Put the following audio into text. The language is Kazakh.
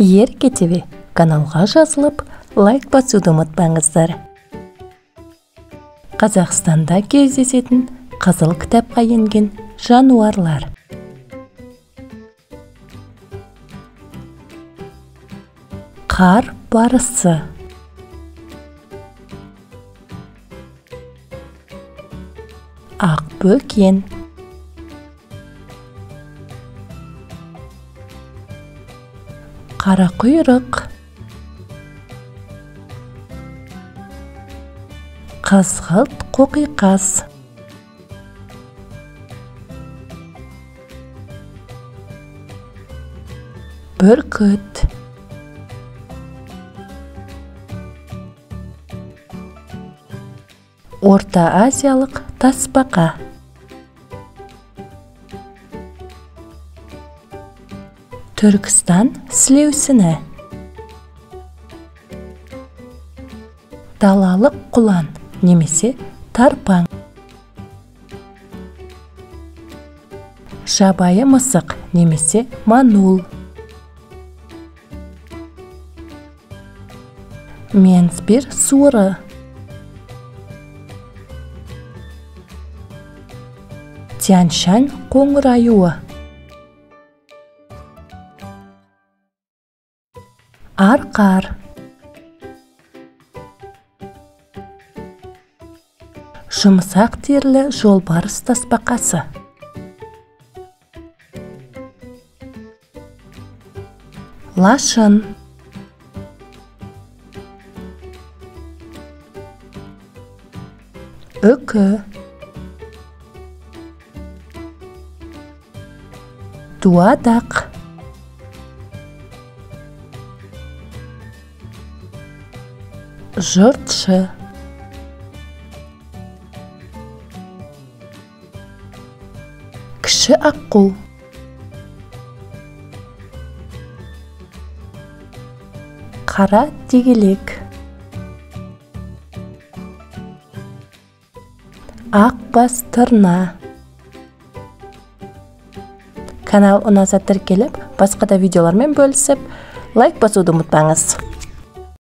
Ерке ТВ каналға жазылып, лайк басуды ұмытпаңыздар. Қазақстанда кездесетін қызыл кітапқа енген жануарлар. Қар барысы. Ақбөкен. Қарақұйрық. Қызғылт қоқиқаз. Бүркіт. Орта Азиялық тасбақа. Түркістан сілеусіні. Далалық құлан немесе тарпаң. Жабайы мысық немесе манул. Менсбир суыры. Тянь-Шань қоңыр аюы. Арқар. Жұмсақ терілі жолбарыс тасбақасы. Лашын. Үкі. Дуадақ. Жұртшы. Кіші аққу. Қара дегелек. Ақ бас тырна. Канал ұнаса тіркеліп, басқа да видеолармен бөлісіп, лайк басуды ұмытпаңыз.